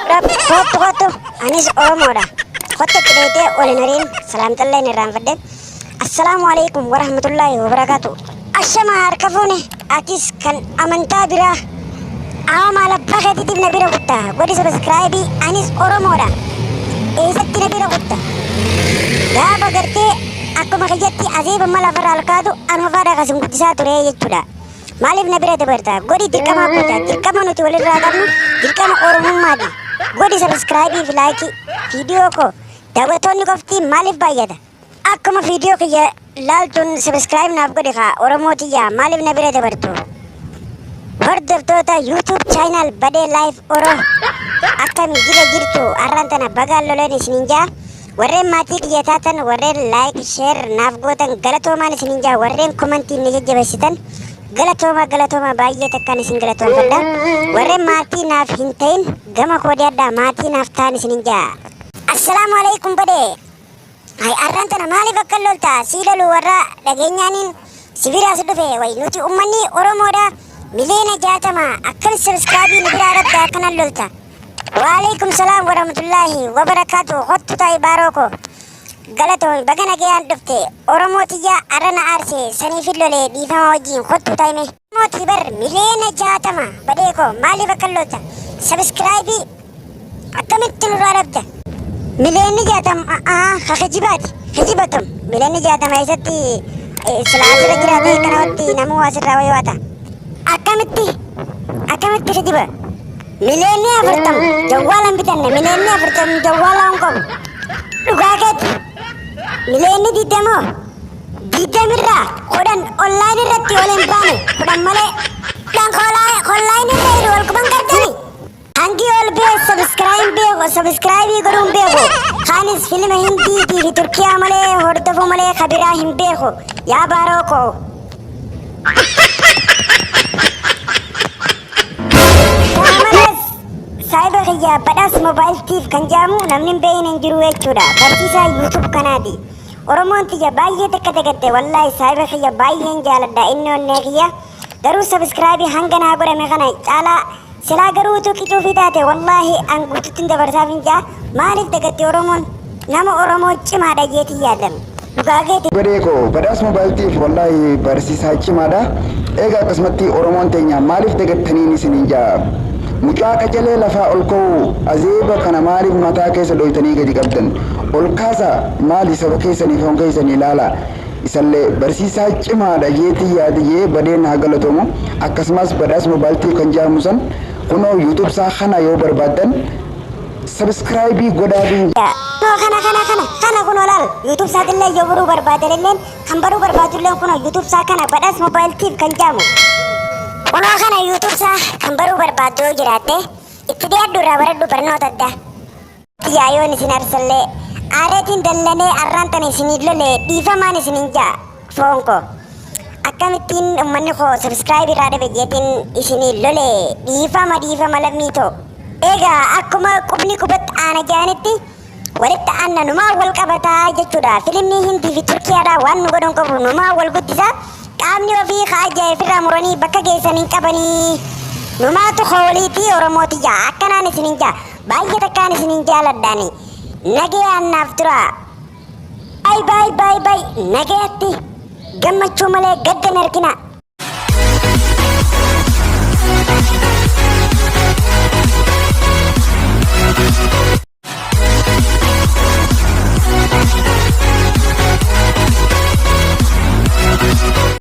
Dhab kottu kottu anis Oromoodha. Kottu itti dheeytee ol hin hariin salaamtallee hin irraanfadhe. Assalaamu alaikum warahmatullaahi wabarakaatu. Ashama harka fuune atis kan amantaa biraa Awa maal abbaa keetiitiif na bira kutta godhi subscribe anis Oromoodha. Eessatti na bira kutta? Gaafa gartee akkuma kiyyatti azeeba mala lafarraa ol kaatu anuma faadha kasin guddisaa ture jechuudha. Maaliif na bira dabarta? Godhi dirqama kuta. Dirqama nuti walirraa qabnu dirqama Oromummaati. Godhi subscribe fi like viidiyoo koo daawwattoonni qofti maaliif baay'ata? Akkuma viidiyoo kiyya laaltuun subscribe naaf godhi kaa Oromoo tiyya maaliif na bira dabartu? Hordoftoota YouTube channel Badee Life Oro akkami jira jirtu har'aan tana bagaan loleen isiniin jaa warreen maatii kiyya taatan warreen like share naaf gootan galatoomaan isiniin jaa warreen komantiin na jajjabeessitan galatooma galatooma baay'ee takkaan isin galatoomfadha warreen maatii naaf hin ta'in gama koodii addaa maatii naaf ta'an isiniin jaa. Assalaamu alaikum badee. Hay arran tana maaliif akkan lolta sii lolu warra dhageenyaaniin si biraa si dhufe way nuti ummanni Oromoodha miliyoona 60 akkam subscribe nu biraa dhabda akkanan lolta. Waalaikum salaam warahmatullaahi wabarakaatu kottu ta'i baaroo koo galatoomi baga nagayaan dhufte Oromoo tiyya arra na aarse saniifin lole dhiifama wajjiin kottu ta'i mee. Oromoo bar miliyoona 60 badee koo maaliif akkan lolta subscribe akkamitti nurraa dhabda miliyoonni 60 aa ka kijibaati kijibatum miliyoonni 60 eessatti silaa asirra jiraate kanawatti namuu asirraa waywaata akkamitti akkamitti kijiba miliyoonni 40 jawwaala hin bitanne miliyoonni 40 jawwaala hin qabu dhugaa keeti miliyoonni 20 20rraa 10 online irratti ol hin baane 10 malee 10 online irra jiru wal quban qabdani Hangi ol bee subscribe beeku subscribe godhuun beeku kaanis filma hindiitii fi turkiyaa malee hordofuu malee kabiraa hin beeku yaa baaroo koo. Kana malees saayiba kiyya badhaas moobaayiltiif kan jedhamu namni hin beekne hin jiru jechuudha. Barsiisaa YouTube kanaati. Oromoon tiyya baay'ee takka dagatte wallaahi saayiba kiyya baay'een jaaladha inni onnee kiyya. Garuu subscribe hanga naa godhame kana caalaa silaa garuu utuu qicuufii taate wallaahi an guututti dabarsaaf hin jaa maaliif dagatti Oromoon nama Oromoo cimaadha jeetii yaadan dhugaa keeti. Badee koo badhaas moobaayiltiif wallaahi barsiisaa cimaadha. Egaa akkasumatti Oromoon teenya maaliif dagattaniin isiniin jaa. Mucaa qacalee lafaa ol ka'u azeeba kana maaliif mataa keessa dhoytanii gadi qabdan? Ol kaasa maali saba keessanii foon keessanii ilaala. Isallee barsiisaa cimaadha jeetii yaada jee badeen haa galatoomu. Akkasumas badhaas moobaayiltiif kan jedhamu san kunoo YouTube isaa kana yoo barbaaddan subscribe godhaafi. Kunoo kana kana kana kana kunoo laal YouTube isaatillee yoo baruu barbaadanilleen kan baruu barbaadulleen kunoo YouTube isaa kana badhaas moobaayiltiif kan jedhamu. Kunoo kana YouTube isaa kan baruu barbaaddu yoo jiraatte itti dhiyaadhu irraa baradhu barnoota addaa. Yaa yoon isin arsallee aareetiin dallanee arraan tana isinii lole dhiifamaan isinin jaa foon koo. Akkamittiin ummanni koo subscribe irraa dhabe jeetiin isinii lole dhiifama dhiifama lammii too. Egaa akkuma qubni qubatti aana jaanitti walitti aanna numaa wal qabataa jechuudha. Filimni Hindii fi Turkiyaadhaa waan nu godhan qabu numaa wal guddisa. Qaamni ofii ka ajaa'ibirraa muranii bakka geessan hin qabanii. Numaatu hooliitii Oromooti jaa akkanaan isinin jaa. Baay'ee takkaan isinin jaaladhaani. Nagayaan naaf turaa. Baay baay baay baay nagayatti gammachuu malee gadda hin argina.